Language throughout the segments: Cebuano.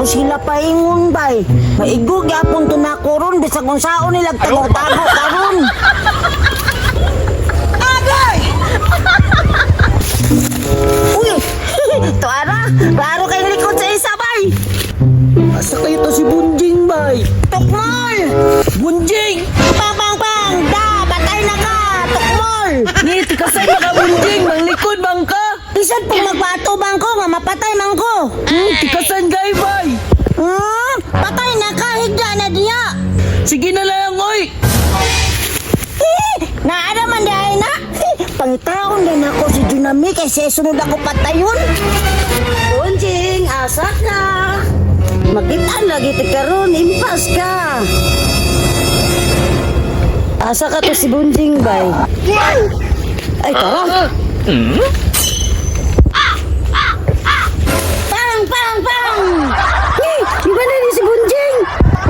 sila paingon bay. Maigo gyapon to na ko ron bisag unsaon nila tago-tago karon. Agay! Uy! Tuara, klaro kay likod sa isa bay. Asa kayo to si Bunjing, bay? Tukmol! Bunjing! Pang pang pang! Da, patay na ka! Tukmol! Ni, tikasay maka Bunjing, manglikod bang ka? Bisan pong magpaatubang ko nga mapatay man ko. Tikasan gay, bay! Patay na ka, higda na diya. Sige na lang, oy! Eh, naara man dahil na. Pangitaon din ako si Junami kay siya sunod ako patayon. Bunjing, asa ka? Makitaan lagi ti karon, impas ka. Asa ka to si Bunjing bay? Ay, tara. Pang, pang, pang! Eh, iba na ni si Bunjing.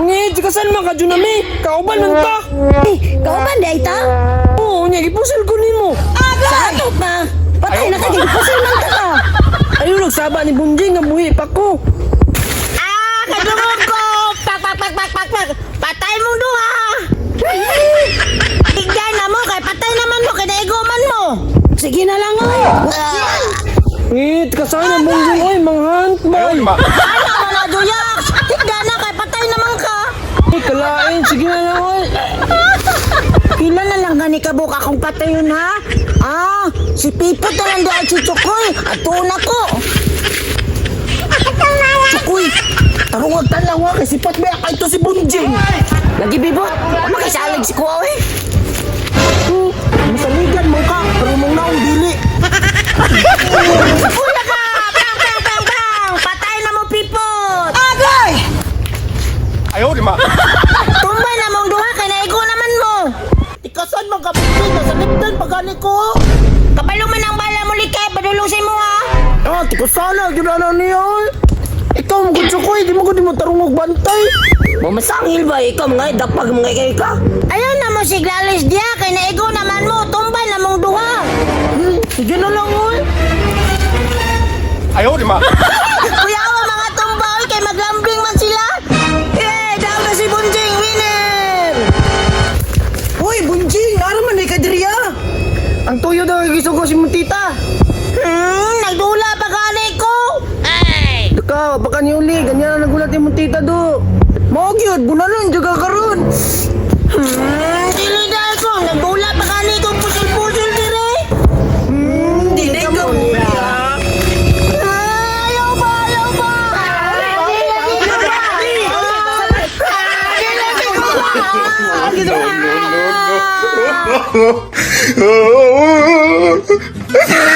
Ni, tikasan maka Junami, kauban man ta! Eh, kauban di ay ta? Oo, nya, gipusil ko nimo. Sa ato pa. Patay na ka, gipusil man ta ka. Ayun, nagsaba ni Bunjing, nga buhi pa ko. Ah, kadungog ko! Pak, pak, pak, pak, pak, pak! Patay mong duha! Tignan na mo, kay patay naman mo, kay naigo man mo! Sige na lang, oy! Ah, Eh, tikasan ang Bunjing, oy, manghunt, bay! ano mo na, Juyak? Tignan na, kay patay naman ka! Eh, kalain, sige na lang, oy! Pila na lang gani ka buk akong patayon, ha? Ah, si Pipot na lang dahil si Chukoy. At na ko. Chukoy, tarong tanaw ha, kasi pat may akay to si Bunjing! Lagi, Bibot. Makisalig si Kuya, oy. Masaligan mo ka, pero mong naong dili. Ula ka! Pang, pang, pang, pang! Patay na mo, Pipot! Agay! 哎呦我的妈！ Tumbay na mong duha kay naigo naman mo. Tikasan man ka, Bunjing, nasa ligdan pagani ko. Kabalo man ang bala mo likay, padulong sa imo ha. Ah, tikasana, ginana niya, oy. Ikaw mo gud Chukoy, di mo gud mo tarong og bantay. Mamasangil ba ikaw mga dapag mga kay ka? Ayaw na mo siglalis diya kay naigo naman mo, tumbay na mong duha. Sige na lang, oy. 哎呦我的妈！ Kuya awa mga tumba oy kay maglambing man sila. Eh, daw na si Bunjing winner. Uy, Bunjing, ara man ka diriya. Ang tuyo daw gisugo si mong tita. Nagdula pa gani ko. Daka, baka ni uli, ganyan na nagulat yung mong tita do. Mao gyud, bunanon jud ka karon. Dili dahil ko, nagdula pa gani ko pusul-pusul dire. Dili ka mo. Ah, ayaw ba, ayaw ba? Dili ba? Dili ba? No, no, no, no.